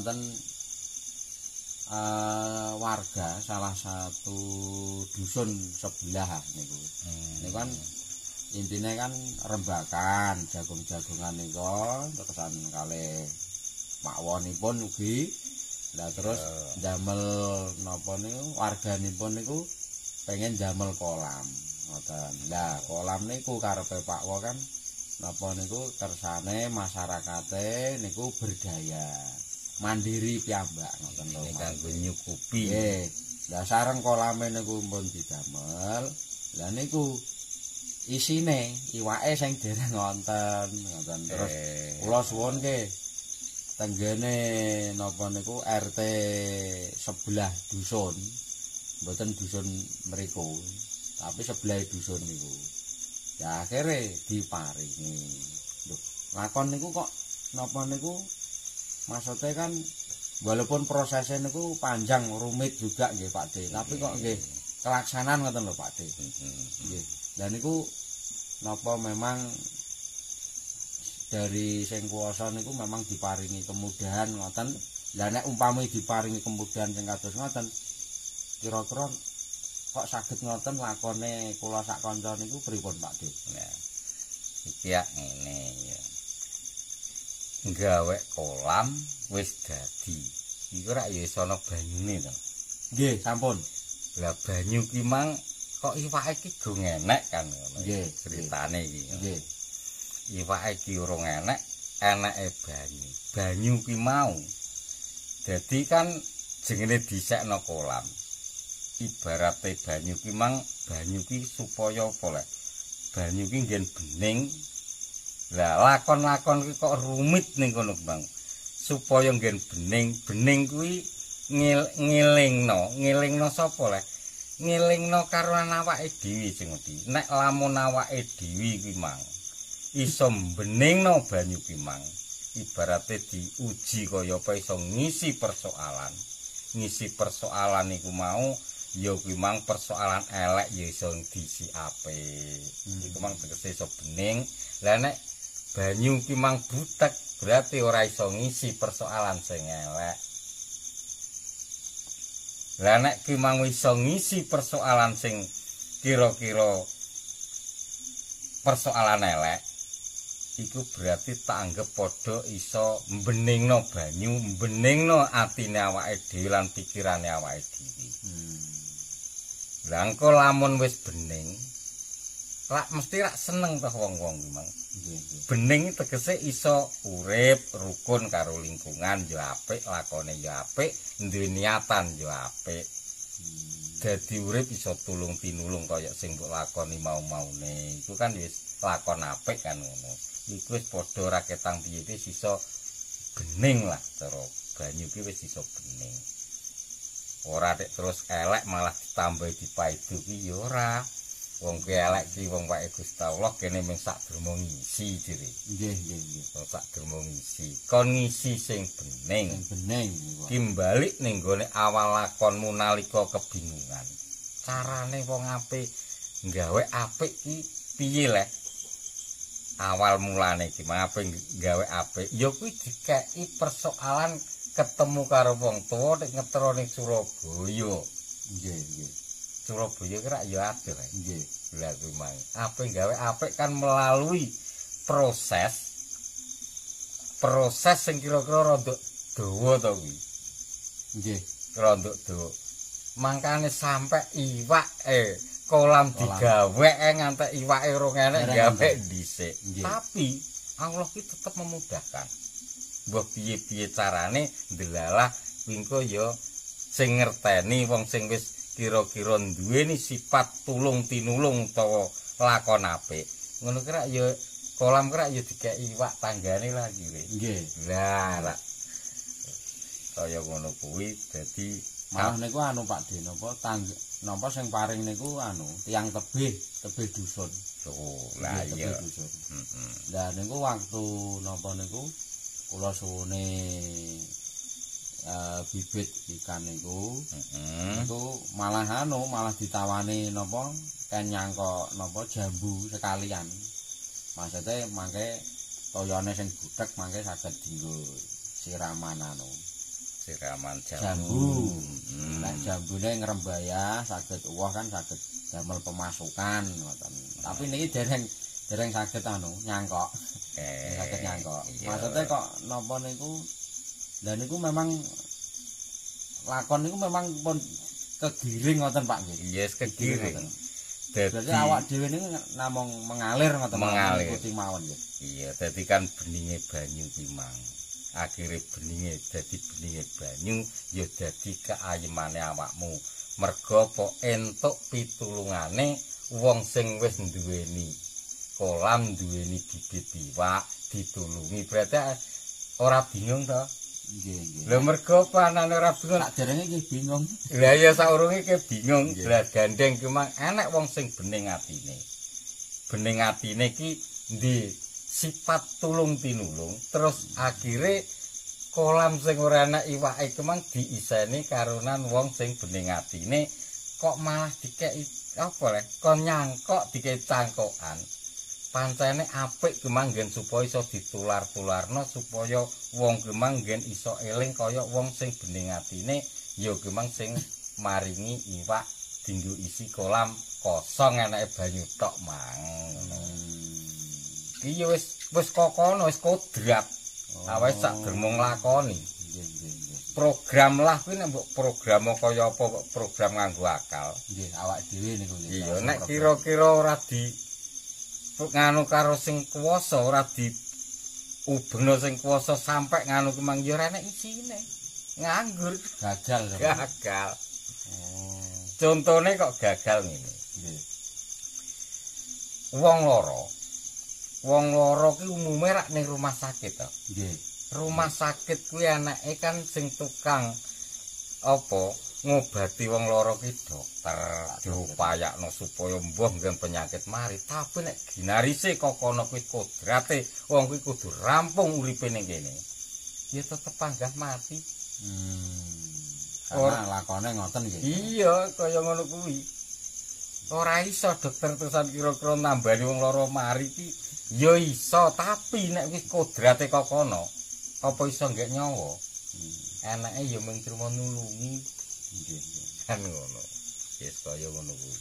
Wonten warga salah satu dusun sebelah niku. Niku kan intine kan rembakan jagung-jagungan niku terusan kalih makwonipun ugi. Lah terus damel napa niku warganipun niku pengen damel kolam ngoten. Lah kolam niku karepe Pak Wo kan napa niku kersane masyarakate niku berdaya mandiri piyambak ngoten lho. Ini kanggo nyukupi. Nggih. Lah sareng kolame niku pun didamel. Lah niku isine iwake sing dereng wonten ngoten. Terus kula suwunke tenggene napa niku RT sebelah dusun. Mboten dusun mriku, tapi sebelah dusun niku. Ya akhire diparingi. Lho, lakon niku kok napa niku maksudnya kan walaupun prosesnya niku panjang rumit juga nggih Pak D, tapi kok nggih kelaksanaan ngoten lho Pak D. Nggih. Lah niku napa memang dari sing kuwasa niku memang diparingi kemudahan ngoten. Lah nek umpami diparingi kemudahan sing kados ngoten, kira-kira kok saged ngoten lakone kula sak kanca niku pripun Pak D? Nah, iki ya ngene ya. Gawe kolam wis dadi. Iku rak ya iso ana banyune to. Nggih, sampun. Lah banyu ki mang kok iwake iki go enek kan ngono. Nggih, ceritane iki. Nggih. Iwake iki urung enek, eneke banyu. Banyu ki mau. Dadi kan jengene dhisekno kolam. Ibarate banyu ki mang banyu ki supaya apa le? Banyu ki nggen bening. Lah lakon-lakon ki kok rumit ning kono, Bang. Supaya nggen bening, bening kuwi ngelingno, ngelingno sapa le? Ngelingno karo awake dhewe sing ngerti. Nek lamun awake dhewe kuwi mang iso beningno banyu ki mang, ibarate diuji kaya apa iso ngisi persoalan. Ngisi persoalan iku mau ya kuwi mang persoalan elek ya iso diisi apik. Iku mang tegese iso bening. Lah nek banyu ki mang butek berarti ora iso ngisi persoalan sing elek. Lah nek ki mang iso ngisi persoalan sing kira-kira persoalan elek, iku berarti tak anggap padha iso mbeningno banyu, mbeningno atine awake dhewe lan pikirane awake dhewe. Lah engko lamun wis bening, rak mesti rak seneng toh wong-wong ki mang. Nggih, nggih. Bening tegese iso urip rukun karo lingkungan ya apik, lakone ya apik, duwe niatan ya apik. Dadi urip iso tulung tinulung kaya sing mbok lakoni mau-maune. Iku kan wis lakon apik kan ngono. Iku wis padha ra ketang piye wis iso bening lah cara banyu ki wis iso bening. Ora tek terus elek malah ditambahi dipaidu ki ya ora. Wong ki elek ki wong wae Gusti Allah kene mung sak derma ngisi dhewe. Nggih, nggih, nggih. Wong sak derma ngisi. Kon ngisi sing bening. Sing bening niku. Ki balik ning gone awal lakonmu nalika kebingungan. Carane wong apik gawe apik ki piye le? Awal mulane ki ape gawe apik ya kuwi dikeki persoalan ketemu karo wong tuwa nek ngetro ning Surabaya. Nggih, nggih. Surabaya ki rak ya adoh. Nggih. Lah kuwi mang ape gawe apik kan melalui proses proses sing kira-kira rada dawa to kuwi. Nggih. Rada dawa. Mangkane sampe iwak kolam digawe ngantek iwake urung enek gawe dhisik. Tapi Allah ki tetep memudahkan. Mbah piye-piye carane ndelalah wingko ya sing ngerteni wong sing wis kira-kira duweni sifat tulung tinulung utawa lakon apik. Ngono ki rak ya kolam ki rak ya dikeki iwak tanggane lah iki. Nggih. Lah rak kaya ngono kuwi dadi malah niku anu Pak D napa napa sing paring niku anu tiyang tebih, tebih dusun. Oh, lah iya. Heeh. Lah niku waktu napa niku kula suwune bibit ikan niku. Niku malah anu malah ditawani napa ken nyangkok napa jambu sekalian. Maksudnya mangke toyone sing butek mangke saged dienggo siraman anu. Siraman jambu. Jambu. Nek jambune ngrembayah saged uwoh kan saged damel pemasukan ngoten. Tapi niki dereng dereng saged anu nyangkok. Saged nyangkok. Maksudnya kok napa niku, lha niku memang lakon niku memang pun kegiring ngoten, Pak, nggih. Yes, kegiring. Berarti Dadi awak dhewe niku namung mengalir ngoten, Mengalir. Mengikuti mawon nggih. Iya, dadi kan beninge banyu ki mang. Akhire beninge dadi beninge banyu ya dadi keayemane awakmu. Mergo apa entuk pitulungane wong sing wis duweni kolam, duweni bibit iwak, ditulungi. Berarti ora bingung to? Nggih, nggih. Lha mergo apa anane ora bingung? Sakderenge nggih bingung. Lah ya saurunge ke bingung. Nggih. Lah gandeng ki mang enek wong sing bening atine. Bening atine ki ndi sifat tulung tinulung, terus akhire kolam sing ora enek iwake ki mang diiseni karonan wong sing bening atine, kok malah dikeki apa le kon nyangkok, dikeki cangkokan. Pancene apik ki mang nggen supaya iso ditular-tularno supaya wong ki mang nggen iso eling kaya wong sing bening atine ya ki mang sing maringi iwak dinggo isi kolam kosong eneke banyu tok mang ngono. Iki ya wis wis kokono, wis kodrat. Awake sak dermo nglakoni. Nggih, nggih, nggih. Program lah kuwi nek mbok program kaya apa kok program nganggo akal. Nggih, awak dhewe niku nggih. Iya, nek kira-kira ora di nganu karo sing kuwasa, ora di ubengno sing kuwasa sampe nganu ki mang ya ora enek isine. Nganggur, Gagal sampeyan. Gagal. Oh, Contone kok gagal ngene. Nggih. Wong loro. Wong loro ki umume rak ning rumah sakit to. Nggih. Rumah sakit kuwi anake kan sing tukang apa ngobati wong loro ki dokter, diupayakno supaya mbuh nggen penyakit mari, tapi nek ginarise kok kono kuwi kodrate wong kuwi kudu rampung uripe ning kene ya tetep panggah mati. Karena lakone ngoten nggih. Iya, kaya ngono kuwi ora iso dokter terusan kira-kira nambani wong loro mari ki ya iso, tapi nek wis kodrate kok kono apa iso nggek nyawa? Enake ya mung trimo nulungi. Nggih, nggih. Kan ngono, wis kaya ngono kuwi.